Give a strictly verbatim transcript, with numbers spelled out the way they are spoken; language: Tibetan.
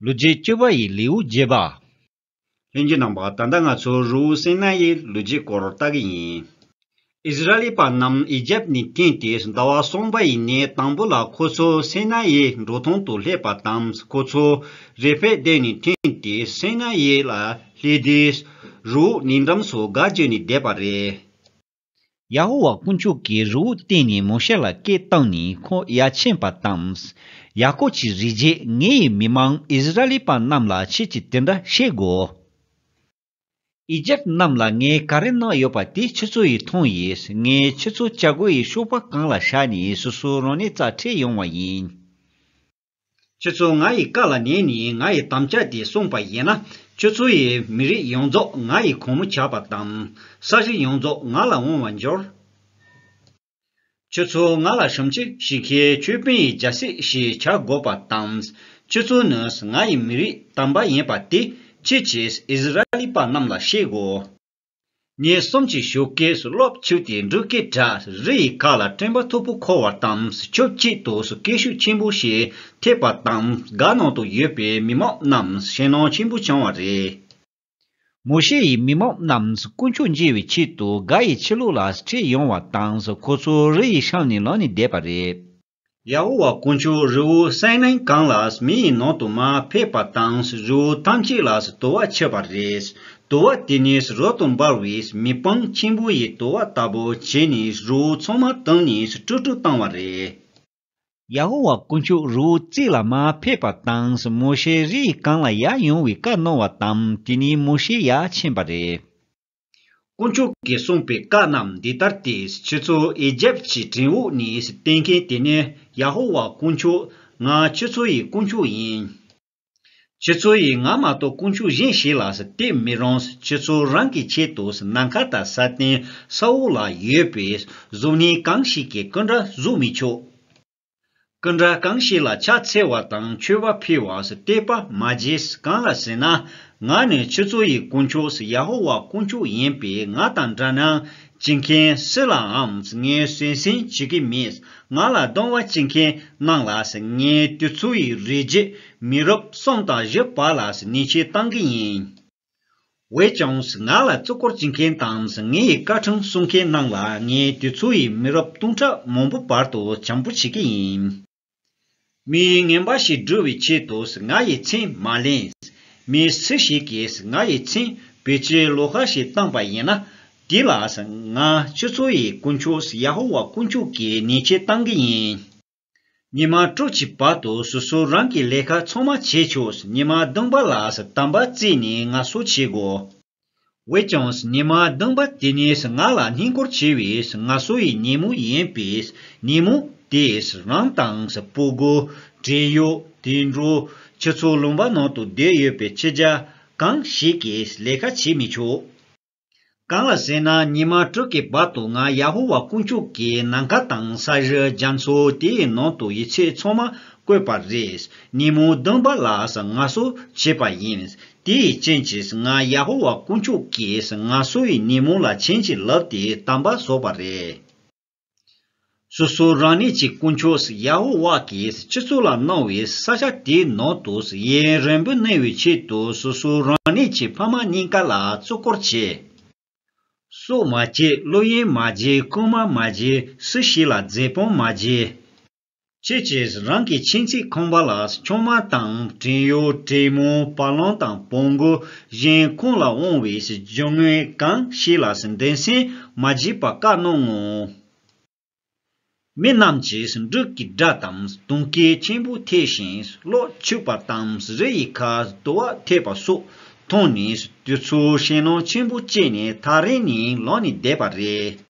ལོ་རྒྱུས་བཅུ་པ་ཡི་ལེའུ་བརྒྱད་པ། ལྷན་རྒྱས་རྣམ་པ། ད་ལྟ་ང་ཚོ་རི་བོ་སི་ནའི་ཡི་ལོ་རྒྱུས་སྐོར་ལྟ་གི་ཡིན། ཨིསི་ར་ཨེལ་པ་རྣམས་ཨི་ཇེབ་ནས་ཐོན་ཏེ་ཟླ་བ་གསུམ་པ་ཡི་ནས་དང་པོ་ལ་ཁོ་ཚོ་སི་ནའི་ཡི་འབྲོག་ཐང་དུ་སླེབས་པ་དང་། ཁོ་ཚོ་རེ་ཕེ་དེ་ནས་ཐོན་ཏེ་སི་ནའི་ཡི་ལ་སླེབས་དུས་རི་བོ་ནས་འགྲམ་སོ་དགའ་བརྗོད་ནས་བསྡད་པ་རེད། ཡ་ཧོ་ཝཱ་དཀོན་མཆོག་གིས་རི་བོ་སྟེང་ནས་མོ་ཤེ་ལ་སྐད་བཏང་ནས་ཁོང་ཡར་ཕྱིན་པ་དང་། ཡ་ཀོབ་ཀྱི་རིགས་རྒྱུད་ངའི་མི་མང་ཨིསི་ར་ཨེལ་པ་རྣམས་ལ་ཁྱེད་ཀྱིས་དེ་འདྲ་བཤད་དགོས། ཨི་ཇེབ་རྣམས་ལ་ངས་ག་རེ་གནང་ཡོད་པ་དེ་ཁྱེད་ཚོ་ཡིས་མཐོང་ཡིན། ངས་ཁྱེད་ཚོ་བྱ་རྒོད་ཡི་གཤོག་པ་གང་ལ་བཞག་ནས་སོ་སོ་རང་ཉིད་རྩར་ཁྲིད་ཡོང་བ་ཡིན། ཁྱེད་ཚོ་ང་ཡི་བཀའ་ལ་ཉན་ནས་ང་ཡི་དམ་བཅའ་དེ་སྲུང་པ་ཡིན་ན། ཁྱེད་ཚོ་ཡི་མི་རིགས་ཡོངས་རྫོགས་ང་ཡི་གོང་མོ་ཆགས་པ་དང་། ས་གཞི་ཡོངས་རྫོགས་ང་ལ་དབང་བར་འགྱུར། ཁྱེད་ཚོ་ང་ལ་ཞབས་ཕྱི་ཞུ་མཁན་ཆོས་དཔོན་ཡི་རྒྱལ་སྲིད་ཞིག་བྱ་དགོས་པ་དང་། ཁྱེད་ཚོ་ནི་ང་ཡི་མི་རིགས་དམ་པ་ཡིན་པ་དེ་ཁྱེད་ཀྱིས་ཨིསི་ར་ཨེལ་པ་རྣམས་ལ་བཤད་དགོས། ཉིན་གསུམ་གྱི་ཞོགས་ཀས་གློ་བ་འཁྱུ་སྟེ་འབྲུག་སྐད་བསྒྲགས། རི་ཡི་ཁ་ལ་སྤྲིན་པ་མཐུག་པོ་འཁོར་བ་དང་། ཕྱོགས་གཅིག་ཏུ་སྐད་ཤུགས་ཆེན་པོ་ཞིག་ཐེབས་པ་དང་། སྒར་ནང་དུ་ཡོད་པའི་མི་མང་རྣམས་ཞེད་སྣང་ཆེན་པོ་བྱུང་བ་རེད། མོ་ཤེ་ཡིས་མི་མང་རྣམས་དཀོན་མཆོག་མཇལ་བའི་ཆེད་དུ་སྒར་ཡི་ཕྱི་ལོགས་ལ་ཁྲིད་ཡོང་བ་དང་། ཁོ་ཚོ་རི་ཡི་སྲང་ནས་ལངས་ནས་བསྡད་པ་རེད། ཡ་ཧོ་ཝཱ་དཀོན་མཆོག་རི་བོ་སི་ནའི་གངས་ལ་མེ་ཡི་ནང་དུ་མར་ཕེབས་པ་དང་། རི་བོ་ཐམས་ཅད་ལ་དུ་བ་འཁྱིལ་བ་རེད། དུ་བ་དེ་ནི་རབ་ཏུ་འབར་བའི་མེ་སྤང་ཆེན་པོ་ཡི་དུ་བ་ལྟ་བུ་བྱས་ནས་རི་བོ་ཚང་མ་དྭངས་ནས་དཀྲུག་དཀྲུག་བཏང་བ་རེད། ཡ་ཧོ་ཝཱ་དཀོན་མཆོག་རི་བོ་རྩེ་ལ་མར་ཕེབས་པ་དང་། མོ་ཤེ་རི་ཡི་སྒང་ལ་ཡར་ཡོང་བའི་བཀའ་གནང་བ་དང་། དེ་ནས་མོ་ཤེ་ཡར་ཕྱིན་པ་རེད། དཀོན་མཆོག་གིས་གསུངས་པའི་བཀའ་རྣམས་འདི་ལྟར་ཏེ། ཁྱེད་ཚོ་ཨི་ཇེབ་ཀྱི་བྲན་གཡོག་ནས་བཏོན་མཁན་དེ་ནི་ཡ་ཧོ་ཝཱ་དཀོན་མཆོག་ང་ཁྱེད་ཚོ་ཡི་དཀོན་མཆོག་ཡིན། ཁྱེད་ཚོ་ཡིས་ང་མ་གཏོགས་དཀོན་མཆོག་གཞན་ཞིག་ལ་བསྟེན་མི་རུང་། ཁྱེད་ཚོ་རང་གི་ཆེད་དུ་ནམ་མཁའ་དང་ས་སྟེང་ས་འོག་ལ་ཡོད་པའི་གཟུགས་བརྙན་གང་ཞིག་གི་སྐུ་འདྲ་བཟོ་མི་ཆོག་སྐུ་འདྲ་གང་ཞིག་ལ་ཕྱག་འཚལ་བ་དང་མཆོད་པ་ཕུལ་བ་བསྟོད་པ་མ་བྱེད། གང་ལ་ཟེར་ན། ང་ནི་ཁྱེད་ཚོ་ཡི་དཀོན་མཆོག་ཡ་ཧོ་ཝཱ་དཀོན་མཆོག་ཡིན་པས། ང་དང་འདྲ་མཉམ་བྱེད་མཁན་སུ་ལའང་ངས་སེམས་སེམས་བྱེད་ཀྱི་མེད། ང་ལ་སྡང་བ་བྱེད་མཁན་རྣམས་ལ་ངས་དེ་ཚོ་ཡི་རིགས་རྒྱུད་མི་རབས་གསུམ་དང་བཞི་བར་ལ་ཉེས་ཆད་གཏང་གི་ཡིན། འོན་ཀྱང་ང་ལ་བརྩི་བཀུར་བྱེད་མཁན་དང་ངའི་བཀའ་ཁྲིམས་སྲུང་མཁན་རྣམས་ལ་ངས་དེ་ཚོ་ཡི་མི་རབས་སྟོང་ཕྲག་མང་པོ་བར་དུ་བྱམས་པོ་བྱེད་ཀྱི་ཡིན། མིས་ངན་པ་ཞིག་བསྒྲུབ་པའི་ཆེད་དུ་ང་ཡི་མཚན་མ་ལེན། མི་སུ་ཞིག་གིས་ང་ཡི་མཚན་བེད་སྤྱོད་ལོག་པ་ཞིག་བཏང་པ་ཡིན་ན། དེ་ལ་ང་ཁྱེད་ཚོ་ཡི་དཀོན་མཆོག་ཡ་ཧོ་ཝཱ་དཀོན་མཆོག་གིས་ཉེས་ཆད་གཏང་གི་ཡིན། ཉི་མ་དྲུག་གི་བར་དུ་སོ་སོ་རང་གི་ལས་ཀ་ཚང་མ་བྱེད་ཆོག་ཉི་མ་བདུན་པ་ལ་དམ་པ་བརྩིས་ནས་ངལ་གསོ་བྱེད་དགོས། འོན་ཀྱང་ཉི་མ་བདུན་པ་དེ་ནི་ང་ལ་བསྙེན་བཀུར་བྱེད་པའི་ངལ་གསོ་ཡི་ཉིན་མོ་ཡིན་པས། ཉིན་མོ་དེས་རང་དང་སྤུ་གུ། བྲན་གཡོག་དུད་འགྲོ། ཁྱེད་ཚོ་ལུང་པ་ནང་དུ་བསྡད་ཡོད་པའི་ཕྱི་རྒྱལ་གང་ཞིག་གིས་ལས་ཀ་བྱེད་མི་ཆོག་གང་ལ་ཟེར་ན། ཉི་མ་དྲུག་གི་བར་དུ་ང་ཡ་ཧོ་ཝཱ་དཀོན་མཆོག་གིས་ནམ་མཁའ་དང་ས་གཞི་རྒྱ་མཚོ་དེའི་ནང་དུ་ཡོད་ཚད་ཚང་མ་བཀོད་པ་རེད། ཉིན་མོ་བདུན་པ་ལ་ངལ་གསོ་བྱས་པ་ཡིན། དེའི་རྐྱེན་གྱིས་ང་ཡ་ཧོ་ཝཱ་དཀོན་མཆོག་གིས་ངལ་གསོ་ཡི་ཉིན་མོ་ལ་བྱིན་གྱིས་བརླབས་ཏེ་དམ་པ་བཟོས་པ་རེད། སོ་སོ་རང་ཉིད་ཀྱི་དཀོན་མཆོག་ཡ་ཧོ་ཝཱ་གིས་ཁྱེད་ཚོ་ལ་གནང་བའི་ས་ཆ་དེའི་ནང་དུ་ཡུན་རིང་པོ་གནས་པའི་ཆེད་དུ་སོ་སོ་རང་ཉིད་ཀྱི་ཕ་མ་གཉིས་ཀ་ལ་བརྩི་བཀུར་བྱས། སྲོག་མ་བཅད། བླུ་དབྱངས་མ་བརྒྱབ། རྐུན་མ་མ་བྱེད། སུ་ཞིག་ལ་རྫུན་དཔང་མ་བྱེད། ཁྱེད་ཀྱིས་རང་གི་ཁྱིམ་མཚེས་ཁང་པ་ལ་ཆུང་མ་དང་བྲན་གཡོག་བྲན་མོ་བ་ལང་དང་བོང་གུ་གཞན་ཁོང་ལ་དབང་བའི་རྒྱུ་དངོས་གང་ཞིག་ལ་འགྲན་སེམས་མ་བྱེད་པ་བཀའ་གནང་ངོ་། མི་རྣམས་ཀྱིས་འབྲུག་གི་སྒྲ་དང་གདོང་སྐད་ཆེན་པོ་ཐོས་ཤིང་གློ་འཁྱུག་པ་དང་རི་ཡི་ཁར་དུ་བ་ཐེབས་པ་སོགས་མཐོང་ནས་དེ་ཚོ་ཞེད་སྣང་ཆེན་པོ་སྐྱེས་ནས་ཐག་རིང་ནས་ལངས་ནས་བསྡད་པ་རེད།